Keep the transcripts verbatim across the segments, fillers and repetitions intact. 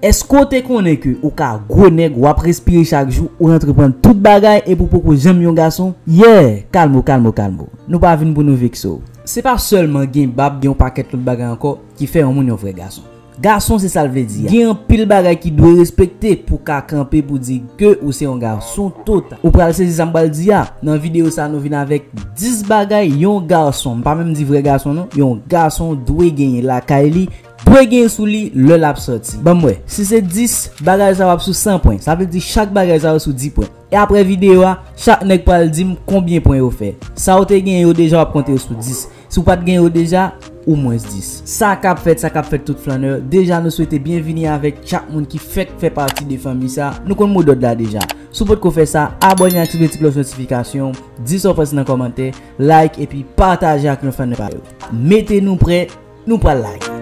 Èske w te konnen ke ou ka gwo nèg, w ap respire chak jou, ou antreprann tout bagay epi w poko janm yon gason? Yeah! Kalme w, kalme w, kalme w. Nou pa vin pou nou vekse w. Se pa sèlman gen bab, gen yon pakèt lòt bagay ankò ki fè yon moun yon vrè gason. Gason se sa l vle di a. Gen anpil bagay ki dwe respekte pou w ka kanpe pou di ke ou se yon gason total. Ou pral sezi sa m pral di a. Nan videyo sa nou vin avèk dis bagay yon gason, m pa menm di vrè gason non, yon gason dwe genyen lakay li, dwe gen sou li lè l ap sòti. Ban m wè, si se dis, bagay sa w ap sou san pwen. Sa vle di chak bagay sa yo sou dis pwen. E apre videyo a, chak nèg pral di m konbyen pwen yo fè. Sa w te gen yo deja w ap konte yo sou dis. Si w pa t gen yo deja, ou mwens dis. Sa k ap fèt, sa k ap fèt tout flannè. Deja nou swete byenvini avèk chak moun ki fèk fè pati de fanmi sa. Nou konn modòd la deja. Si w potko fè sa, abòne, aktive ti klòch notifikasyon, di sa w panse nan kòmantè, like epi pataje ak yon flannè pa yo. Mete nou prè, nou pral lage.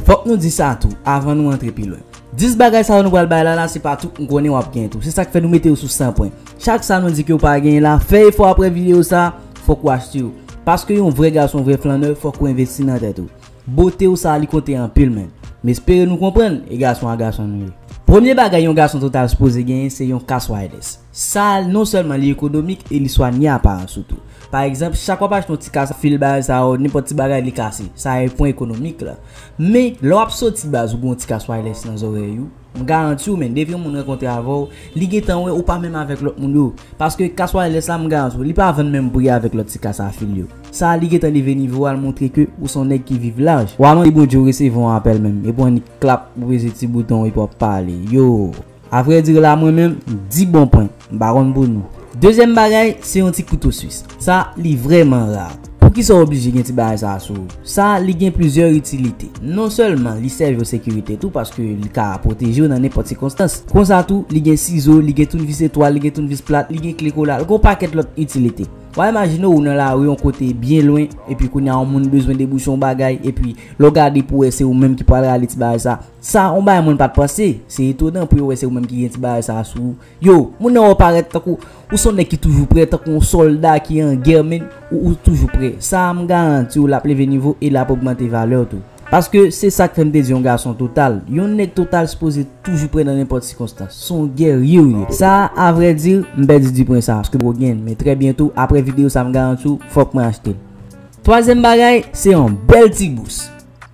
Fòk nou di sa tou, avan nou antre pi lwen. Dis bagay sa yo nou pral bay la la, se pa tout m konnen w ap gen tou. Se sa k fè nou mete yo sou san pwen. Chak sa nou di ke w pa genyen la, fè efò apre videyo sa, fòk ou achte yo. Paske yon vrè gason, vrè flannè, fòk ou envesti nan tèt ou. Bote w sa li konte anpil menn. M espere nou konprann, e gason a gason nou ye. Premye bagay yon gason total sipoze genyen se yon kas wireless. Sa non sèlman li ekonomik e li swanye aparans ou tou. Pa egzanp, chak w ap achte yon ti kas fil bagay sa yo, nenpòt ti bagay li kase. Sa e pwen ekonomik la. Men, lè w ap soti baz ou gen yon ti kas wireless nan zòrèy ou, m garanti w menn, depi yon moun rankontre avè w, li gentan wè ou pa menm avèk lòt moun yo. Paske kas wireless la m garanti w, li pa vann menm pri avèk lòt ti kas a fil yo. Sa a li gentan leve nivo a, l montre ke ou se yon nèg ki viv laj. W a mande Bondye w resevwa yon apèl menm, epi w annik klap, ou peze ti bouton epi w ap pale. Yo! Avrèdi la mwen menm, m di bon pwen, m pa konn pou nou. Dezyèm bagay, se yon ti kouto swis. Sa, li vrèman ra. Poukisa w oblije gen ti bagay sa a sou ou? Sa, li gen plizyè itilite. Non sèlman li sèvi w sekirite tou, paske li ka pwoteje w nan nenpòt sikonstans. Konsa tou, li gen sizo, li gen tounvis etwal, li gen tounvis plat, li gen kle kola, li gen yon pakèt lòt itilite. W a imajine w nan lari yon kote byen lwen, epi kounye a yon moun bezwen debouche yon bagay, epi lè w gade pou w wè se ou menm ki pral rale ti bagay sa. Sa, yon bagay moun pa t panse. Se etonan pou yo wè se ou menm ki gen ti bagay sa sou ou. Yo, moun nan wè w parèt tankou ou se yon nèg ki toujou prè, tankou yon sòlda ki an gè, men ou, ou toujou prè. Sa a, m garanti w, l ap leve nivo e l ap ogmante valè w tou. Paske se sa k fè m te di yon gason total. Yon nèg total sipoze toujou prè nan nenpòt sikonstans. Se yon gèrye w ye. Sa a, avrèdi, m pèdi di pwen sa a, paske m poko gen l. Men trè byento, apre videyo sa a, m garanti w, fòk mwen achte l. Twazyèm bagay, se yon bèl ti bous.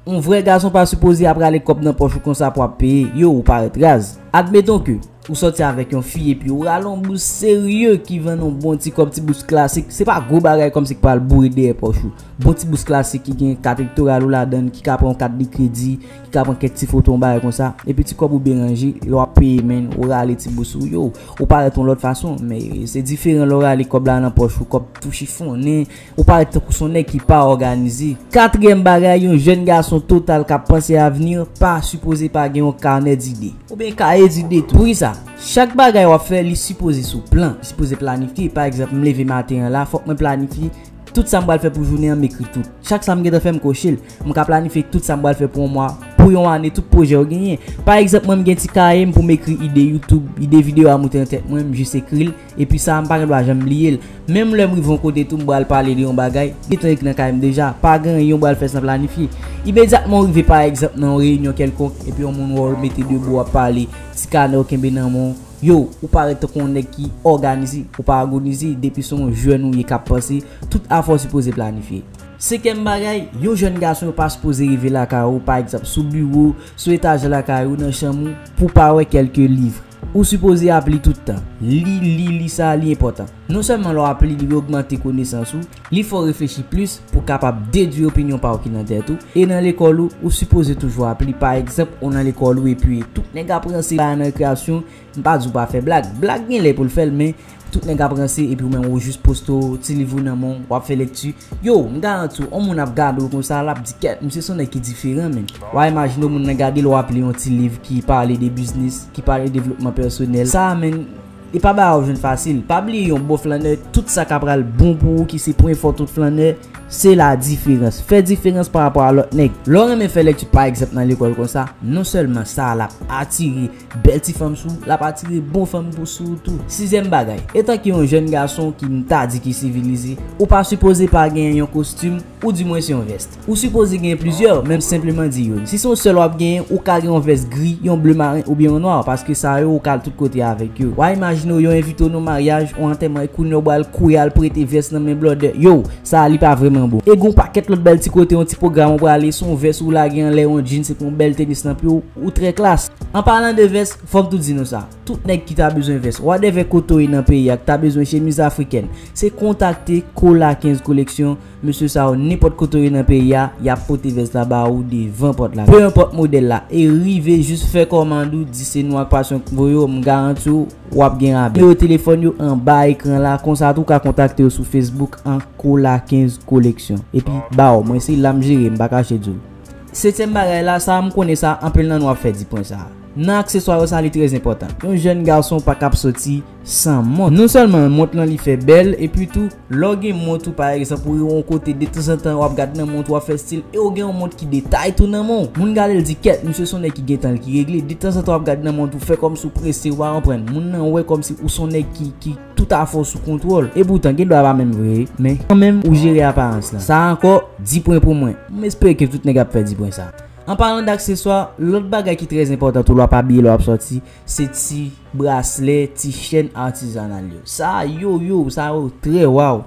Yon vrè gason pa sipoze ap rale kòb nan pòch ou konsa pou ap peye. Yo, ou parèt raz. Admeton ke ou sòti avèk yon fi epi ou rale yon bous serye ki vann yon bon ti kòb, ti bous klasik. Se pa gwo bagay kòmsi ki pral boure dèyè pòch ou. Bon ti bous klasik ki gen kat elektoral ou ladan l, ki ka pran yon kat de kredi, ki ka pran kèk ti foto, yon bagay konsa. Epi ti kòb ou byen ranje, lè w ap peye, menn, ou rale ti bous ou, yo, ou parèt yon lòt fason. Men se diferan lè w rale kòb la nan pòch ou, kòb tou chifonnen, ou parèt tankou se yon nèg ki pa òganize. Katriyèm bagay, yon jèn gason total k ap panse avni pa sipoze pa gen yon kanè dide. Oubyen kaye dide tou. Poukisa? Chak bagay w ap fè, li sipoze sou plan, li sipoze planifye. Pa egzanp, m leve maten an la, fòk mwen planifye tout sa m pral fè pou jounen an, m ekri tout. Chak sa m gentan fè, m koche l. M ka planifye tout sa m pral fè pou yon mwa, pou yon ane, tout pwojè w genyen. Pa egzanp, mwen, m gen ti kaye m pou m ekri ide YouTube, ide videyo a moute nan tèt mwen, m jis ekri l, epi sa a, m pa gen dwa janm bliye l. Menm lè m rive yon kote tou, m pral pale de yon bagay, m gentan ekri nan kaye m deja, pa gen anyen w pral fè san planifye. Imedyatman w rive, pa egzanp, nan yon reyinyon kèlkonk, epi yon moun wè w mete debou w ap pale, ti kanè w kenbe nan men w, yo, ou parèt tankou yon nèg ki òganize, ou pa agonize, depi se yon jèn ou ye k ap panse, tout afè w sipoze planifye. Senkyèm bagay, yon jèn gason pa sipoze rive lakay ou, pa egzanp, sou biwo, sou etaj lakay ou, nan chanm ou, pou w pa wè kèlke liv. Ou sipoze ap li tout tan. Li, li, li, sa a, li enpòtan. Non sèlman lè w ap li, li ogmante konesans ou, li fè w reflechi plis pou w kapab dedui opinyon pa w ki nan tèt ou. E nan lekòl ou, ou sipoze toujou ap li. Pa egzanp, ou nan lekòl ou epi tout nèg ap ranse la nan rekreyasyon, m pa di w pa fè blag. Blag gen lè pou l fè l, men tout nèg ap ranse epi ou menm ou jis poste w, ti liv ou nan men w, w ap fè lekti. Yo, m garanti w, yon moun ap gade w konsa, l ap di, "Kèt, misye se yon nèg ki diferan, menn." W a imajine w, moun nan gade l, w ap li yon ti liv ki pale de biznis, ki pale de devlopman pèsonèl. Sa a, menn, e pa bagay w jwenn fasil. Pa bliye, yon bon flannè, tout sa k ap pral bon pou ou, ki se pwen fò tout flannè, Se la diferans. Fè diferans pa rapò a lòt nèg. Lè w renmen fè lèkti, pa egzanp, nan lekòl konsa, non sèlman sa l ap atire bèl ti fanm sou ou, l ap atire bon fanm pou sou ou tou. Sizyèm bagay, etanke yon jèn gason ki m ta di ki sivilize, ou pa sipoze pa genyen yon kostim, oudimwens yon vès. Ou sipoze genyen plizyè, menm senpleman di youn. Si se yon sèl w ap genyen, ou ka gen yon vès gri, yon ble maren oubyen yon nwa, paske sa yo ou ka al tout kote avèk yo. W a imajine w yo envite w nan maryaj, yon antèman, e kounye a w pral kouri al prete vès nan men blòdè. Yo, sa a li pa vrèman bon. E gen yon pakèt lòt bèl ti kote, yon ti pwogram ou prale, se yon vès ou lage anlè, yon jeans, epi yon bèl tenis nan pye w, ou trè klas. An palan de vès, fò m tou di nou sa. Tout nèg ki ta bezwen vès, whatever kote w ye nan peyi a, ki ta bezwen chemiz afrikèn, se kontakte Kola kenz Koleksyon. Mesye sa yo, nenpòt kote w ye nan peyi a, y ap pote vès la ba ou devan pòt la. Pe enpòt modèl la, e rive jis fè kòmand ou, di se nou ak pasyon k voye w, m garanti w, w ap gen rabè. Nimewo telefòn yo anba ekran la, konsa tou w ka kontakte yo sou Facebook an Kola kenz Koleksyon. Epi, ba w, mwen se la m jere, m pa kache di w. Setyèm bagay la, sa a m konnen sa, anpil nan nou ap fè di pwen sa a. Nan akseswa yo, sa li trè enpòtan. Yon jèn gason pa ka ap soti san mont. Non sèlman mont lan li fè bèl, epi tou, lè w gen mont ou, pa egzanp, ou rive yon kote, detanzantan w ap gad nan mont ou, w ap fè stil, e w gen yon mont ki de tay tou nan men w. Moun gade l di, kèt, misye se yon nèg ki gen tan l ki regle. Detanzantan w ap gad nan mont ou, fè kòmsi w prese, ou pa konprann. Moun nan wè kòmsi ou se yon nèg ki, ki toutafè w sou kontwòl. Epoutan, gen dwa pa menm vre, men kanmenm, ou jere aparans lan. Sa ankò, di pwen pou mwen. M espere ke tout nèg ap fè di pwen sa. An palan d akseswa, lòt bagay ki trè enpòtan tou, lè w ap abiye, lè w ap sòti, se ti braslè, ti chèn atizanal yo. Sa yo, yo, sa yo trè waw.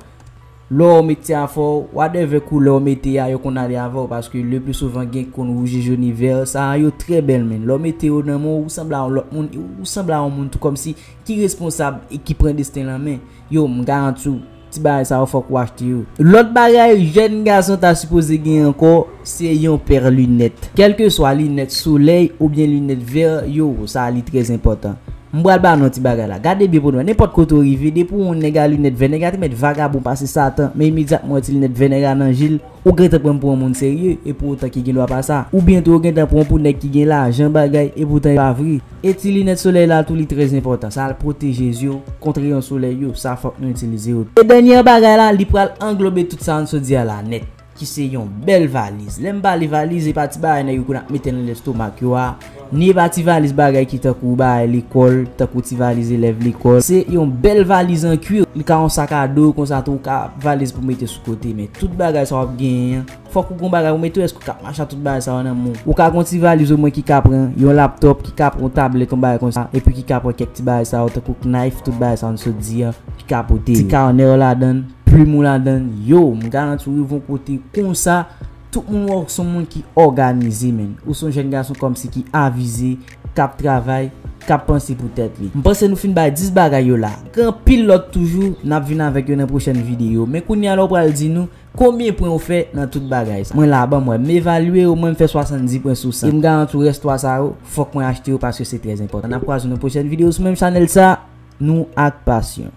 Lè w mete afè w, whatever koulè w mete a, yo konn ale avè w, paske le pli souvan gen konn wouj, jòn e vè, sa yo trè bèl, men. Lè w mete yo nan men w, ou sanble a yon lòt moun, e ou sanble a yon moun tou kòmsi ki responsab e ki pran desten l an men. Yo, m garanti w, ti bagay sa yo fòk ou achte yo. Lòt bagay, jèn gason ta sipoze gen ankò, se yon pè linèt. Kèlkeswa linèt solèy oubyen linèt vè, yo, sa li trè enpòtan. M pral ba nou yon ti bagay la. Gade byen pou nou wè. Nenpòt kote w rive, depi w yon nèg a linèt vè, nèg la te mèt vagabon pase Satan, men imedyatman w wè ti linèt vè nèg la nan je l, ou gentan pran m pou yon moun serye, e pou otan ki gen dwa pa sa. Oubyen tou, ou gentan pran m pou nèg ki gen lajan bagay, epoutan e pa vre. E ti linèt solèy la tou, li trè enpòtan. Sa al pwoteje zye w kont reyon solèy yo. Sa fòk nou itilize yo. E dènye bagay la, li pral anglobe tout sa n sot di a la nèt. Ki se yon bèl valiz. Lè m pale valiz, e pa ti bagay nèg yo konn ap mete nan lestomak yo a, ni e pa ti valiz bagay ki tankou bagay lekòl, tankou ti valiz elèv lekòl. Se yon bèl valiz an kwi. Li ka yon sak a do, konsa tou, ou ka valiz pou mete sou kote. Men tout bagay sa w ap genyen an, fòk ou gon bagay pou mete yo. Èske ou ka ap mache ak tout bagay sa yo nan men w? Ou ka gon ti valiz omwen ki ka pran yon laptòp, ki ka pran yon tablèt, yon bagay konsa, epi ki ka pran kèk ti bagay sa yo, tankou knayf, tout bagay sa yo n sot di a, ki ka pote. Ti kanè w ladan l, plim ou ladan l, yo, m garanti w rive yon kote konsa, tout moun wè w se yon moun ki òganize, menn. Ou se yon jèn gason kòmsi ki avize, k ap travay, k ap panse pou tèt li. M panse nou fin bay dis bagay yo la. Gen anpil lòt toujou, n ap vin avèk yo nan pwochèn videyo. Men kounye a la, w pral di nou konbyen pwen ou fè nan tout bagay sa. Mwen la, ban m wè, m evalye w, mwen m fè swasanndis pwen sou san. E m garanti w rès twa sa yo, fòk mwen achte yo paske se trè enpòtan. N ap kwaze nan pwochèn videyo sou menm chanèl sa, nou ak pasyon.